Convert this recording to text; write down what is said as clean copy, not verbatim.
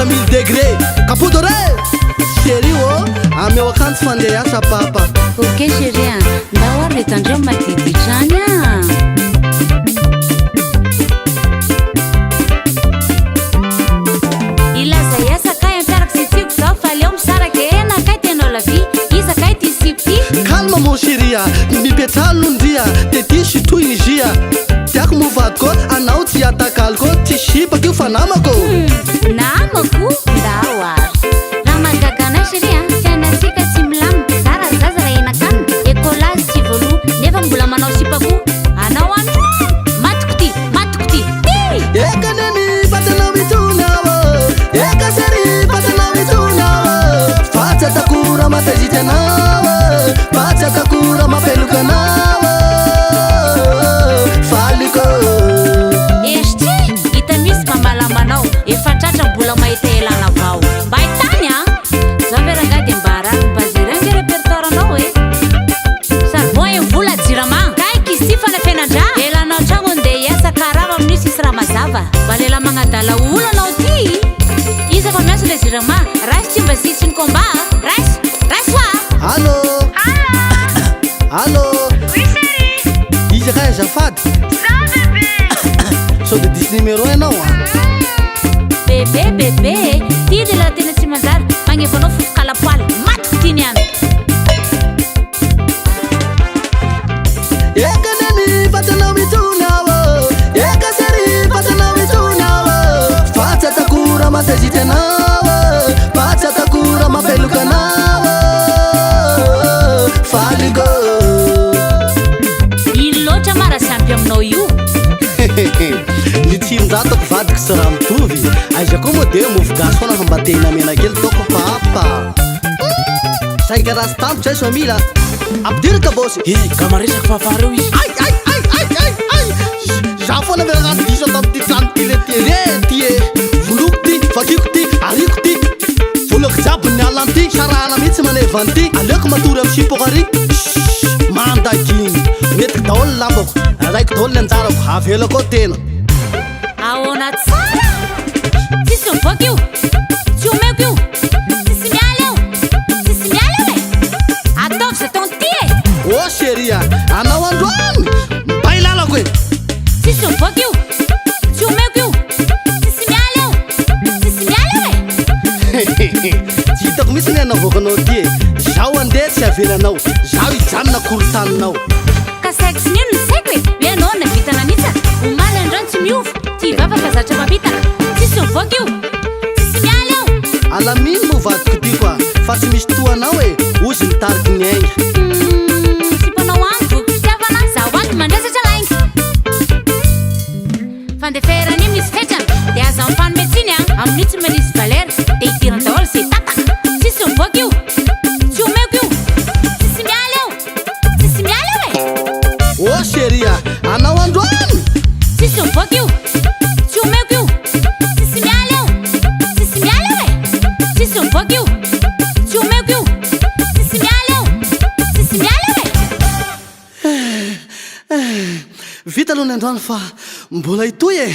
mille degré. Kapodo re! Chérie ô, ameo akanjo fa ndeha hiasa papa. Ok chérie a, ndao ary le tandremo madiditra any a. Hilaza hiasa kay ampiarako sy tiako zaho fa aleo misaraka e, na kay tianao la vie, iza kay ty sipa ty? Calme mon chéri a, mipetraha aloha ndry a, de ty sy toy ny jus a. Tiako moa vadiko anao tsy atakaloko, tsy sipako io fa namako. Hum, namako? Ndao ary. Raha mahagaga anay chérie a, fiainantsika tsy milamina, zara ny zaza raha hihinan-kanina, écolage tsy voaloa, nefa mbola manao sipa koa. Anao any hono! Matiko ty, matiko ty, ty! Eka neny fa tsy anao intsony aho ô, eka chérie fa tsy anao intsony aho ô, fa tsy ataoko raha mahatezitra anao ô, fa tsy ataoko raha mampeloka anao ô, faliko ô. Eritry, hita misy mamalama anao, efa tratra mbola mahita elana vao. Mba hitany a! Zao ve rangahy dia mba arahako mba jereo ange repertoire anao e! Charbon e vola jirama! Gaigy izy ity fanafenan-draha! Elanao tragno ndeha hiasa karama amin'io tsisy raha mazava! Mba lehilahy magnadala olo anao ty! Iza fa miantso le jirama? Raiso ty mba sisy ny combat a! Raiso! Raiso a! Allô! Allô! Oui chérie! Iza kay azafady? Za bébé! Sao dia diso numéro ianao a? Bebe bebe e! Ty lehilahy tena tsy manjary, magneva anao fofo-kalapoaly, matiko ty niany! Eka neny fa tsy anao intsony aho ô, eka chérie fa tsy anao intsony aho ô, fa tsy ataoko raha mahatezitra anao ô, fa tsy ataoko raha mampeloka anao ô, faliko ô. Ino loatra ma raha tsy ampy aminao io? Ny tsiron-dratako vadiko tsy raha mitovy, aiza koa moa dia mofo gasy foana fa mba te hina-mena kely taoko papa. Sainga ratsy tampoka zay Soamila a! Ampidiro kabôsy! Eh, ka maresaka fahafara eo izy. Ay ay ay ay ay ay! Za foana ve raha diso ato amin'ity trano ity le ty re ty e! Vonoiko ty, vakiko ty, ariako ty! Volako jiaby ny alan'ity, sarahana mihitsy maneva an'ity, aleoko matory amin'ny sipoko ary! Shh! Mandagina! Hoentiko daholo ny lambako, alaiko daholo ny anjarako, avelako ao tena! Ahoana tsara? Tsisy mivoaka io! Tsy omeko io! Tsisy miala eo! Tsisy miala eo e! Ataovy izay ataony ty e! Oh chérie a! Anao androany! Mbay lalako e! Tsisy mivoaka io! Tsy omeko io! Tsisy miala eo! Tsisy miala eo e! Tsy hitako mihitsy ny hanavoakanao ty e! Zaho andeha tsy avelanao, zaho hijanona korontaninao. Ka saiko tsy nino ny saiko e! Hoe ianao no nahavita nanitsaka! Omaly androany tsy miova, tia vava fa zatra mamitaka! Tsisy mivoaka io! Tsisy miala eo! Alamino moa vadiko tiako a! Fa tsy misy toa anao e! Ozy ny tariky ny ainga. Humm sipanao any voky fitiavana, zaho ato mandresatra lainga. Fandeferana io misy fetrany, dia aza mifanome tsiny a! Amin'io tsy manisy valeur, dia idirany daholo izay tataka! Tsisy mivoaka io! Tsy omeko io! Tsisy miala eo! Tsisy miala eo e! Oh chérie a! Anao androany! Tsisy mivoaka io! Tsy omeko io! Tsisy miala eo! Tsisy miala eo e! Tsisy mivoaka io! Tsy omeko io! Tsisy miala eo! Tsisy miala eo e! Vita aloha ny androany fa mbola hitohy e!